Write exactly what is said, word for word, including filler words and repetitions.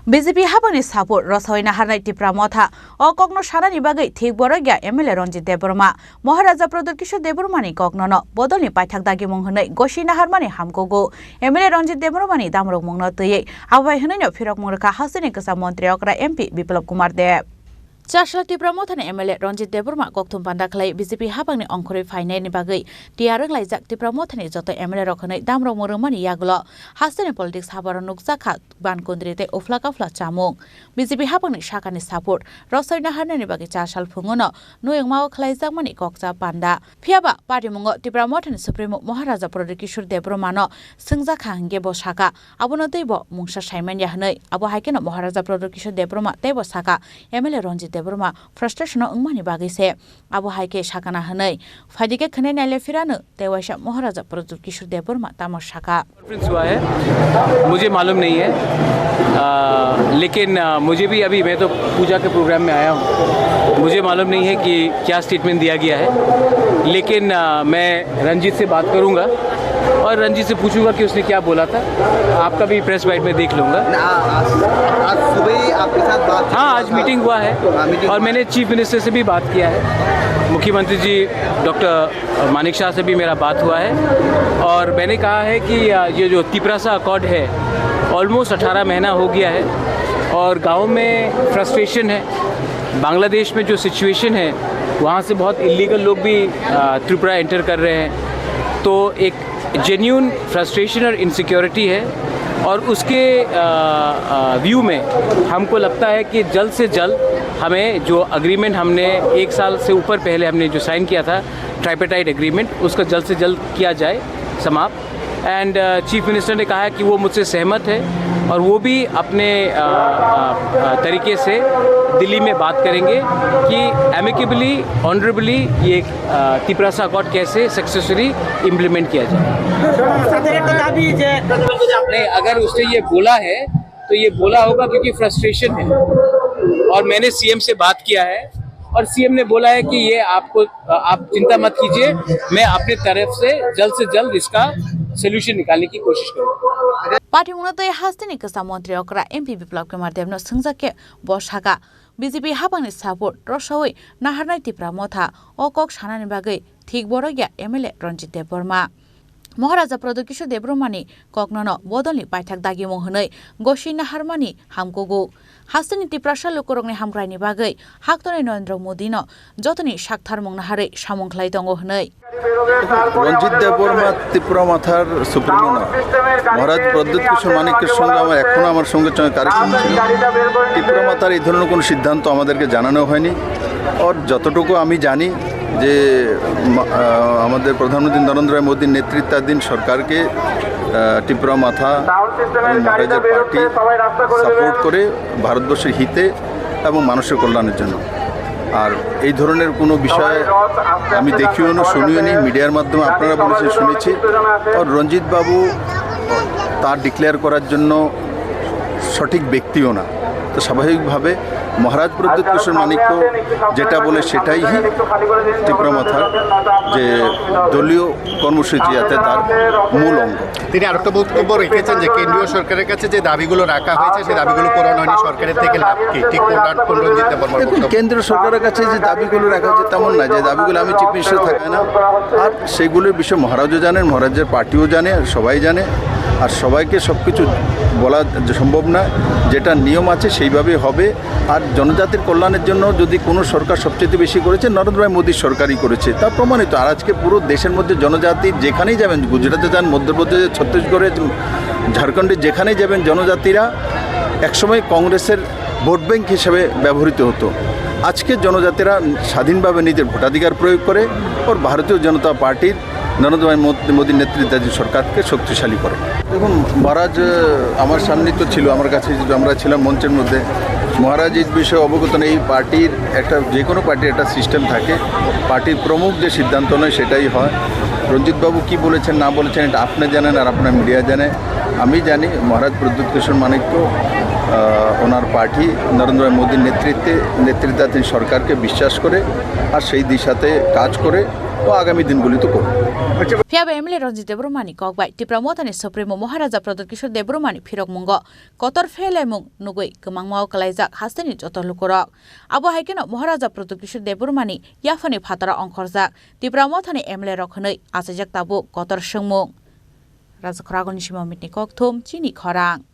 B J P hapangni support rwsawi naharnai Tipra Motha o kokno sanani bagwi thik borok ya M L A Ranjit Debbarma. Maharaja Pradyot Kishore Debbarmani koknono bodolni paithak dagimung hwnwi gosi naharmani hamkugo. M L A Ranjit Debbarmani damrokmungno twiwi abo bai hwnwino phirokmung rwkha hasteni kwcham montri okra M P Biplab Kumar Deb. Chasla Tipra Mothani M L A Ranjit Debbarma kokthum panda khlai B J P hapangni ongkhorwi phainaini bagwi tiyar wnglaijak Tipra Mothani joto M L A rok hwnwi damrokmung rwmani yagulo hasteni politics habaro nukjakha. Bankundri tei uphla kaphla chamung. B J P hapangni sakani support rwsawi naharnani bagwi char sal phungono nuyungmao khlaijakmani kokcha panda. Phiyaba patimungo Tipra Mothani Supremo Maharaja Pradyot Kishore Debbarmano swngjak kha hwnkhe bo saka, abono teibo mungsa saimanya hwnwi. Abo hai kheno Maharaja Pradyot Kishore Debbarma teibo saka, M L A Ranjit Debbarma frustration-o wngmani bagwi se abo hai khe sakana hwnwi. Phaidi khe khwnwi naile phirano tei waisa Maharaja Pradyot Kishore Debbarma tamo saka. Conference हुआ है, मुझे मालूम नहीं है। आ, लेकिन आ, मुझे भी अभी, मैं तो पूजा के प्रोग्राम में आया हूँ, मुझे मालूम नहीं है कि क्या स्टेटमेंट दिया गया है। लेकिन आ, मैं रंजीत से बात करूँगा और रंजीत से पूछूंगा कि उसने क्या बोला था। आपका भी प्रेस बाइट में देख लूँगा। ना, आज, आज सुबह ही आपके साथ बात हाँ, आज मीटिंग हुआ है। हाँ, मीटिंग और हुआ। मैंने चीफ मिनिस्टर से भी बात किया है। मुख्यमंत्री जी डॉक्टर मानिक शाह से भी मेरा बात हुआ है और मैंने कहा है कि, आ, ये जो तिपरासा अकॉर्ड है, ऑलमोस्ट अठारह महीना हो गया है और गाँव में फ्रस्ट्रेशन है। बांग्लादेश में जो सिचुएशन है, वहाँ से बहुत इलीगल लोग भी, आ, त्रिपुरा एंटर कर रहे हैं। तो एक जेन्युइन फ्रस्ट्रेशन और इनसिक्योरिटी है और उसके, आ, आ, व्यू में हमको लगता है कि जल्द से जल्द हमें जो एग्रीमेंट हमने एक साल से ऊपर पहले हमने जो साइन किया था, ट्राइपेटाइट एग्रीमेंट, उसका जल्द से जल्द किया जाए समाप्त। एंड चीफ मिनिस्टर ने कहा है कि वो मुझसे सहमत है और वो भी अपने, आ, आ, आ, तरीके से दिल्ली में बात करेंगे कि एमिकेबली, ऑनरेबली ये, आ, तिपरासा अकॉर्ड कैसे सक्सेसफुली इम्प्लीमेंट किया जाए। তাদের একটা দাবি যে नहीं, अगर उसने ये बोला है तो ये बोला होगा क्योंकि फ्रस्ट्रेशन है। और मैंने सीएम से बात किया है और सीएम ने बोला है कि ये आपको, आप चिंता मत कीजिए, मैं अपने तरफ से जल्द से जल्द इसका सॉल्यूशन निकालने की कोशिश करूँगा। Patimungno tei hasteni kwcham montri okra M P Biplab Kumar Debno swngjak khe bo saka, B J P hapangni support rwsawi naharnai Tipra Motha o kok sanani bagwi thik borok ya M L A Ranjit Debbarma. Maharaja Pradyot Kishore Debbarmani koknono bodolni paithak dagimung hwnwi gosi naharmani hamkugo. Hasteni Tiprasa lukurokni hamkraini bagwi haktorni Narendra Modino jotoni saktharmung naharwi samung khlai tongo hwnwi. রঞ্জিত দেববর্মা ত্রিপুরা মথার সুপ্রিমো না। মহারাজ প্রদ্যুৎ কিশোর মাণিক্যের সঙ্গে আমার এখনো আমার সঙ্গে সঙ্গে কারেকশন ছিল। ত্রিপুরা মাথার এই ধরনের কোনো সিদ্ধান্ত আমাদেরকে জানানো হয়নি। আর যতটুকু আমি জানি যে মা-, আহ, আমাদের প্রধানমন্ত্রী নরেন্দ্র মোদীর নেতৃত্বাধীন সরকারকে, আহ, ত্রিপুরা মাথা এবং মহারাজের পার্টি সাপোর্ট করে ভারতবর্ষের হিতে এবং মানুষের কল্যাণের জন্য। আর এই ধরনের কোনো বিষয়ে আমি দেখিও না, শুনিও নি, মিডিয়ার মাধ্যমে আপনারা বলেছেন শুনেছি। আর রঞ্জিত বাবু তা ডিক্লেয়ার করার জন্য সঠিক ব্যক্তিও না। তো স্বাভাবিকভাবে মহারাজ প্রদ্যুৎ কিশোর মাণিক্য যেটা বলে সেটাই ত্রিপুরা মাথার যে দলীয় কর্মসূচি আছে তার মূল অঙ্গ। তিনি আরেকটা বক্তব্য রেখেছেন যে কেন্দ্রীয় সরকারের কাছে যে দাবিগুলো রাখা হয়েছে, সেই দাবিগুলো পূরণ হয়নি, সরকারের থেকে লাভ কি? ঠিক কোন কোন রঞ্জিত দেববর্মার দেখুন, বক্তব্য? কেন্দ্র সরকারের কাছে যে দাবিগুলো রাখা হয়েছে তেমন না, যে দাবিগুলো আমি চিফ মিনিস্টার থাকি না, আর সেগুলোর বিষয়ে মহারাজও জানেন, মহারাজের পার্টিও জানে, আর সবাই জানে, আর সবাইকে সব কিছু বলা যে সম্ভব না। যেটা নিয়ম আছে সেইভাবেই হবে। আর জনজাতির কল্যাণের জন্য যদি কোনো সরকার সবচেয়ে বেশি করেছে, নরেন্দ্র ভাই মোদীর সরকারই করেছে, তা প্রমাণিত। আর আজকে পুরো দেশের মধ্যে জনজাতি যেখানেই যাবেন, গুজরাটে যান, মধ্যপ্রদেশে, ছত্তিশগড়ে, ঝাড়খণ্ডে, যেখানেই যাবেন, জনজাতিরা একসময় কংগ্রেসের ভোট ব্যাংক হিসেবে ব্যবহৃত হতো। আজকে জনজাতিরা স্বাধীনভাবে নিজের ভোটাধিকার প্রয়োগ করে ওর ভারতীয় জনতা পার্টির নরেন্দ্র ভাই মোদ-, মোদীর নেতৃত্বাধীন সরকারকে শক্তিশালী করে। দেখুন, মহারাজ, আহ, আমার সামনেই তো ছিল, আমার কাছে যে আমরা ছিলাম মঞ্চের মধ্যে, মহারাজ এই বিষয়ে অবগত নেই। এই পার্টির একটা, যে কোনো পার্টির একটা সিস্টেম থাকে, পার্টির প্রমুখ যে সিদ্ধান্ত নেয় সেটাই হয়। রঞ্জিতবাবু কি বলেছেন না বলেছেন এটা আপনি জানেন আর আপনার মিডিয়া জানে। আমি জানি মহারাজ প্রদ্যুৎ কিশোর মাণিক্য, আহ, ওনার পার্টি নরেন্দ্র মোদীর নেতৃত্বে, নেতৃত্বাধীন সরকারকে বিশ্বাস করে আর সেই দিশাতে কাজ করে। O agami dingulit ko. Phiya ba M L A Ranjit Debbarmani kok bai Tipra Mothani Supremo Maharaja Pradyut Kishore Debbarmani phirokmungo kotor phelaimung nugwi kwmangmao kwlaijak hasteni joto lukurok. Abo hai kheno Maharaja Pradyut Kishore Debbarmani yaphani phataro ongkhorjak Tipra Mothani M L A rok hwnwi achaijak tabuk kotor swngmung. Rajakhor Agulni Sima Mitni Kokthum, Chini Khorang.